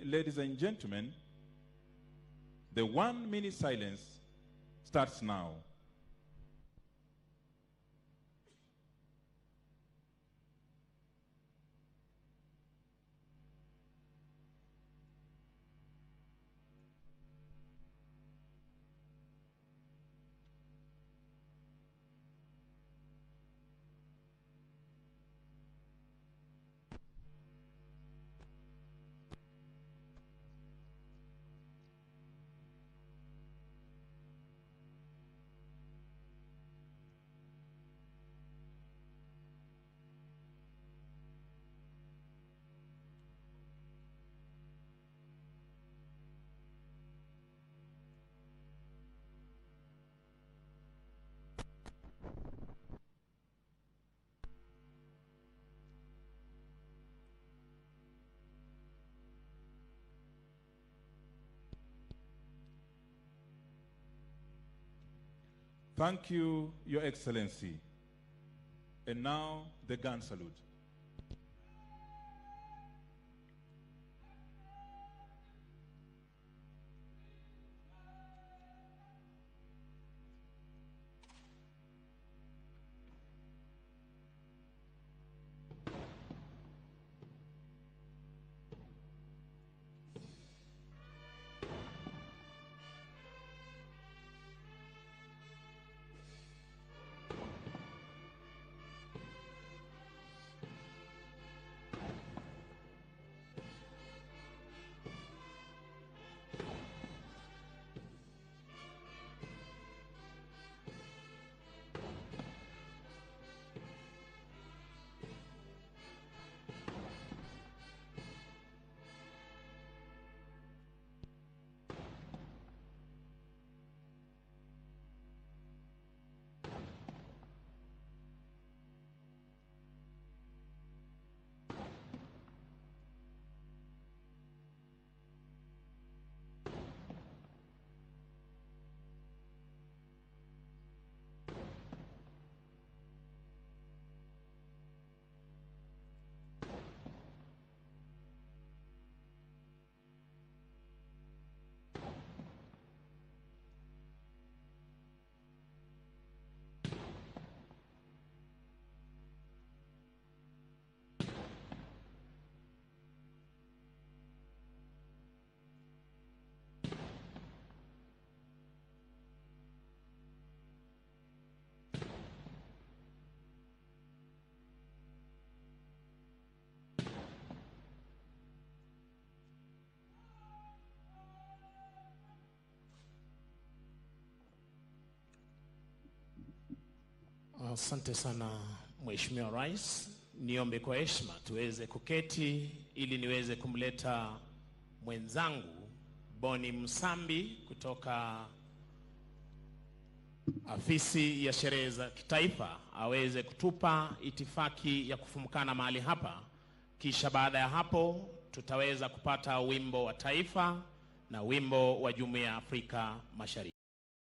Ladies and gentlemen, the 1 minute silence starts now. Thank you, Your Excellency. And now, the gun salute. Asante sana, Mheshimiwa Rais. Niombe kwa heshima tuweze kuketi ili niweze kumleta mwenzangu Boni Msambi kutoka afisi ya sherehe za kitaifa aweze kutupa itifaki ya kufumukana mahali hapa. Kisha baada ya hapo tutaweza kupata wimbo wa taifa na wimbo wa Jumuiya ya Afrika Mashariki.